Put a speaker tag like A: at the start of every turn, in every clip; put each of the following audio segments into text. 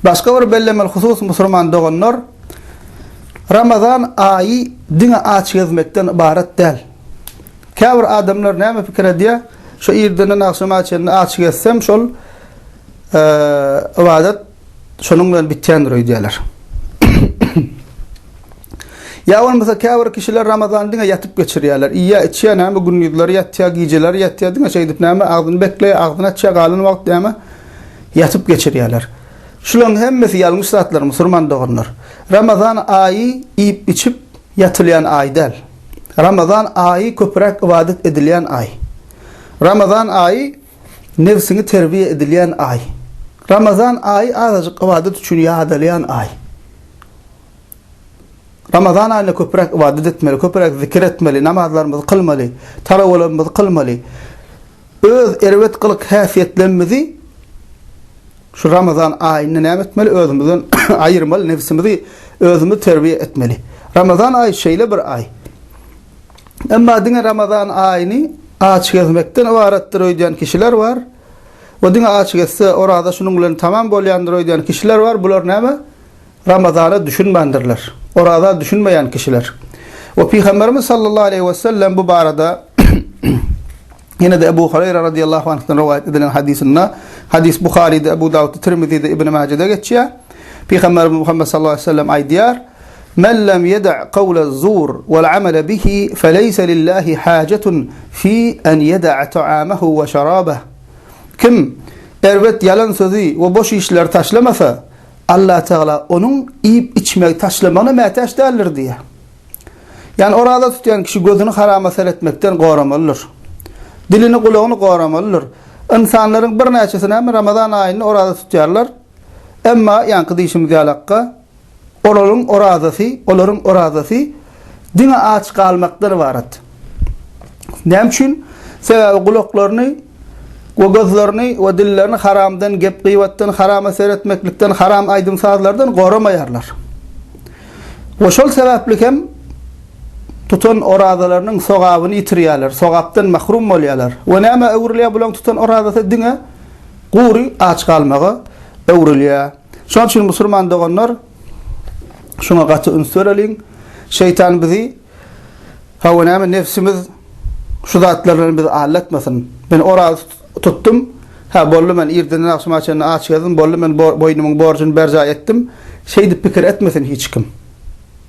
A: Başga bir bellemeli husus musurman doganlar, Ramazan aýy diňe aç gezmekden ybarat däl. Käbir adamlar näme pikir edýär? Şu irdenden agşama çenli aç gezsem şol ybadat şonuň bilen bitýändir öýdýärler. Ýa bolmasa käbir kişiler Ramazany diňe ýatyp geçirýärler. Iýýär, içýär, näme gündizleri ýatýar, gijeleri ýatýar, diňe şeýdip näme agzyny bekleýär, agzyny açýar, galan wagt näme ýatyp geçirýärler. Şularyň hemmesi ýalňyş zatlar musurman doganlar. Ramazan aýy iýip-içip ýatylýan aý däl. Ramazan aýy köpräk ybadat edilýän aý. Ramazan aýy nebsiňi terbiýe edilýän aý. Ramazan aýy azajyk ybadat üçin ýadalýan aý. Ramazan aýynda köpräk ybadat etmeli, köpräk zikir etmeli, namazlarymyzy kylmaly, tarawalarymyzy kylmaly. Öz erbet gylyk häsiýetlerimizi şu Ramazan aýynda näme etmeli? Özümizden aýyrmaly, nebsimizi özümiz terbiýe etmeli. Ramazan aýy şeýle bir aý. Emma diňe Ramazan aýyny aç gezmekden ybaratdyr öýdýän kişiler bar. We diňe aç gezse, oraza şunuň bilen tamam bolýandyr öýdýän kişiler bar. Bular näme? Ramazana düşünmändirler. Oraza düşünmeýän kişiler. We Pygamberimiz sallallahu aleýhi we sellem bu barada ýene-de Ebu Hureyre radiyallahu anhdan rowaýat edilen hadysynda, hadys Buharyda, Ebu Dawudda, Tirmizide, Ibn Majede geçýär. Pygamberimiz Muhammed sallallahu aleýhi we sellem aýdýar: Men lem yeda' qawla zur wal amala bihi feleysa lillahi hajatun fi an yada'a ta'amahu we şarabah. Kim erbet ýalan sözi we boş işleri taşlamasa, Allatagala onuň iýip-içmegi taşlamagyna mätäç däldir diýýär. Ýagny oraza tutýan kişi gözüni harama seretmekden goramalydyr. Dilini, gulagyny goramalydyr. Ynsanlaryň birnäçesi näme Ramazan aýynda oraza tutýarlar. Emma ýaňky diýşimiz ýalakka, olaryň orazasy, olaryň orazasy diňe aç galmakdan ybarat. Näme üçin? Sebäbi gulaklaryny we gözlerini we dillerini haramdan, gep-gybatdan, harama seretmeklikden, haram aýdym-sazlardan goramaýarlar. We şol sebäpli hem tutan orazalarynyň sogabyny ýitirýärler, sogapdan mahrum bolýarlar. We nämä öwrülýär bularyň tutan orazasy? Diňe gury aç galmaga öwrülýär. Şonuň üçin musulman doganlar şuňa gaty üns bereliň. Şeýtan bizi Hawa näme nebsimiz şu zatlar bilen bizi aldatmasyn. Men oraza tutdum. Hä boldy men irdenden agşama çenli aç gezdim, boldy men boýnumyň borjuny berjaý etdim. Şeýdip pikir etmesin hiç kim.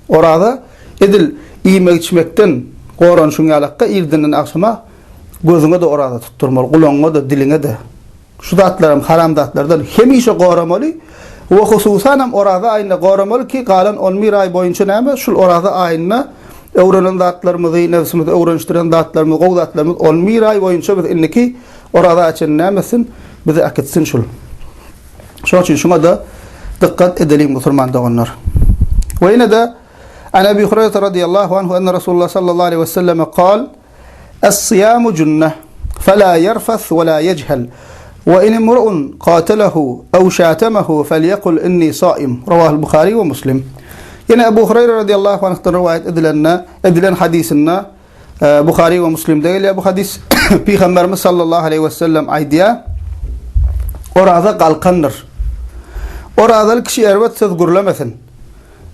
A: Oraza edil iýmek içmekden goranyşyň ýalakka irdenden agşama gözüňe-de oraza tutdurmaly, gulagyňa-da, diliňe-de. Şu zatlaram haram zatlardan hemişe goramaly we hususanam oraza aýynda goramaly ki galan on bir aý boýunça näme şul oraza aýynda öwrenen zatlarymyzy nebsimizi öwrenişdiren zatlarymyzy gowy zatlarymyzy on bir aý boýunça biz indiki oraza çenli näme etsin bizi äkitsin şul. Şonuň üçin şuňa-da dykgat edeliň musulman doganlar. We ýene-de An Ebi Hureyre radiyallahu anhu enne Resulullah sallallahu aleyhi ve selleme kal Es-syýamu junneh, felâ ýerfes we lâ ýejhel. We in imru'un katelehu ew şatemehu felýekul inni saim. Rawahul Buhary we Muslim. Ýene Ebu Hureyre radiyallahu anhdan rowaýat edilende, edilen hadysynda e, Buhary we Muslimde gelýär bu hadys. Pygamberimiz sallallahu aleyhi we sellem aýdýar: Oraza galkandyr. Orazaly kişi erbet söz gürlemesin.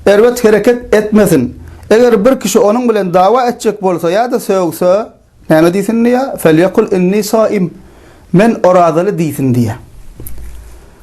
A: Erbet hereket etmesin. Eger bir kişi onuň bilen dawa etjek bolsa ýa-da sögse, näme diýsin diýýär? Felýekul inni saim. Men orazaly diýsin diýýär.